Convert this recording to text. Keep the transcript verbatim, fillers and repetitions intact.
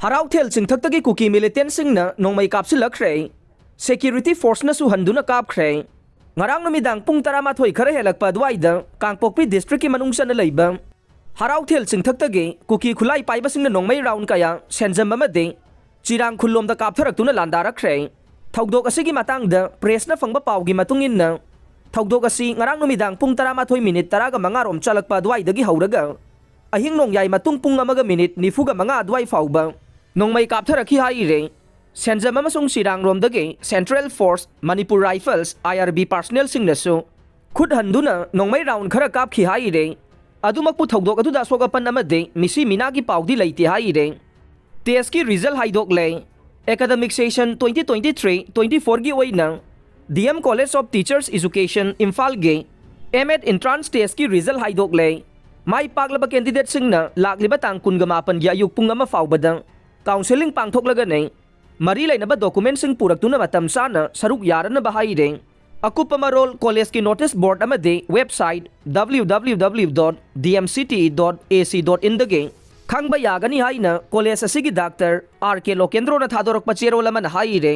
ꯍꯔꯥꯎꯊꯦꯜ ꯆꯤꯡꯊꯛꯇꯒꯤ ꯀꯨꯀꯤ ꯃꯤꯂꯤꯇꯦꯟꯁꯤꯡꯅ ꯅꯣꯡꯃꯩ ꯀꯥꯞꯁꯤꯜꯂꯛꯈ꯭ꯔꯦ꯫ ꯁꯦꯀ꯭ꯌꯨꯔꯤꯇꯤ ꯐꯣꯔꯁꯅꯁꯨ ꯍꯟꯗꯨꯅ ꯀꯥꯞꯈ꯭ꯔꯦ꯫ ꯉꯔꯥꯡ ꯅꯨꯃꯤꯗꯥꯡ ꯄꯨꯡ ꯇꯔꯥꯃꯥꯊꯣꯏ ꯈꯔ ꯍꯦꯜꯂꯛꯄ ꯑꯗꯨꯋꯥꯏꯗ ꯀꯥꯡꯄꯣꯛꯄꯤ ꯗꯤꯁꯇ꯭ꯔꯤꯛꯀꯤ ꯃꯅꯨꯡ ꯆꯟꯅ ꯂꯩꯕ ꯍꯔꯥꯎꯊꯦꯜ ꯆꯤꯡꯊꯛꯇꯒꯤ ꯀꯨꯀꯤ ꯈꯨꯠꯂꯥꯏ ꯄꯥꯏꯕꯁꯤꯡꯅ ꯅꯣꯡꯃꯩ ꯔꯥꯎꯟ ꯀꯌꯥ ꯁꯦꯟꯖꯝ ꯑꯃꯗꯤ ꯆꯤꯔꯥꯡ ꯈꯨꯜꯂꯣꯝꯗ ꯀꯥꯞꯊꯔꯛꯇꯨꯅ ꯂꯥꯟꯗꯥꯔꯛꯈ꯭ꯔꯦ꯫ ꯊꯧꯗꯣꯛ ꯑꯁꯤꯒꯤ ꯃꯇꯥꯡꯗ ꯄ꯭ꯔꯦꯁꯅ ꯐꯪꯕ ꯄꯥꯎꯒꯤ ꯃꯇꯨꯡ ꯏꯟꯅ, ꯊꯧꯗꯣꯛ ꯑꯁꯤ ꯉꯔꯥꯡ ꯅꯨꯃꯤꯗꯥꯡ ꯄꯨꯡ ꯇꯔꯥꯃꯥꯊꯣꯏ ꯃꯤꯅꯤꯠ ꯇꯔꯥꯒ ꯃꯉꯥ ꯔꯣꯝ ꯆꯠꯂꯛꯄ ꯑꯗꯨꯋꯥꯏꯗꯒꯤ ꯍꯧꯔꯒ ꯑꯍꯤꯡ ꯅꯣꯡꯌꯥꯏ ꯃꯇꯨꯡ ꯄꯨꯡ ꯑꯃꯒ ꯃꯤꯅꯤꯠ ꯅꯤꯐꯨꯒ ꯃꯉꯥ ꯑꯗꯨꯋꯥꯏ ꯐꯥꯎꯕ ꯅꯣꯡꯃꯩ ꯀꯥꯞꯊꯔꯛꯈꯤ ꯍꯥꯏꯔꯦ꯫ ꯁꯦꯟꯖꯝ ꯑꯃꯁꯨꯡ ꯆꯤꯔꯥꯡꯔꯣꯝꯗꯒꯤ ꯁꯦꯟꯇ꯭ꯔꯦꯜ ꯐꯣꯔꯁ, ꯃꯅꯤꯄꯨꯔ ꯔꯥꯏꯐꯜꯁ, ꯑꯥꯏ ꯑꯥꯔ ꯕꯤ ꯄꯥꯔꯁꯅꯦꯜꯁꯤꯡꯅꯁꯨ ꯈꯨꯠ ꯍꯟꯗꯨꯅ ꯅꯣꯡꯃꯩ ꯔꯥꯎꯟ ꯈꯔ ꯀꯥꯞꯈꯤ ꯍꯥꯏꯔꯦ꯫ ꯑꯗꯨꯃꯛꯄꯨ ꯊꯧꯗꯣꯛ ꯑꯗꯨꯗ ꯑꯁꯣꯛ ꯑꯄꯟ ꯑꯃꯗꯤ ꯃꯤꯁꯤ ꯃꯤꯅꯥꯒꯤ ꯄꯥꯎꯗꯤ ꯂꯩꯇꯦ ꯍꯥꯏꯔꯦ꯫ ꯇꯦꯁꯀꯤ ꯔꯤꯖꯜ ꯍꯥꯏꯗꯣꯛꯂꯦ꯫ Academic session twenty twenty three twenty ꯐꯣꯔꯒꯤ ꯑꯣꯏꯅ D M college of teachers education ꯏꯝꯐꯥꯜꯒꯤ ꯑꯦꯝ ꯑꯦꯠ ꯏꯟꯇ꯭ꯔꯥꯟꯁ ꯇꯦꯁꯀꯤ ꯔꯤꯖꯜ ꯍꯥꯏꯗꯣꯛꯂꯦ꯫ ꯃꯥꯏ ꯄꯥꯛꯂꯕ ꯀꯦꯟꯗꯤꯗꯦꯠꯁꯤꯡꯅ ꯂꯥꯛꯂꯤꯕ ꯇꯥꯡ ꯀꯨꯟꯒ ꯃꯥꯄꯟꯒꯤ ꯑꯌꯨꯛ ꯄꯨꯡ ꯑꯃ ꯐꯥꯎꯕꯗ ꯀꯥꯎꯟꯁꯦꯂꯤꯡ ꯄꯥꯡꯊꯣꯛꯂꯒꯅꯤ꯫ ꯃꯔꯤ ꯂꯩꯅꯕ ꯗꯣꯀꯨꯃꯦꯟꯁꯤꯡ ꯄꯨꯔꯛꯇꯨꯅ ꯃꯇꯝ ꯆꯥꯅ ꯁꯔꯨꯛ ꯌꯥꯔꯅꯕ ꯍꯥꯏꯔꯦ꯫ ꯑꯀꯨꯞꯄ ꯃꯔꯣꯜ ꯀꯣꯂꯦꯖꯀꯤ ꯅꯣꯇꯤꯁ ꯕꯣꯔꯗ ꯑꯃꯗꯤ website W W W dot D M C T dot A C dot ꯏꯟꯗꯒꯤ ꯈꯪꯕ ꯌꯥꯒꯅꯤ ꯍꯥꯏꯅ ꯀꯣꯂꯦꯖ ꯑꯁꯤꯒꯤ ꯗꯥꯛꯇꯔ ꯑꯥꯔ ꯀꯦ ꯂꯣꯀꯦꯟꯗ꯭ꯔꯣꯅ ꯊꯥꯗꯣꯔꯛꯄ ꯆꯦꯔꯣꯜ ꯑꯃꯅ ꯍꯥꯏꯔꯦ꯫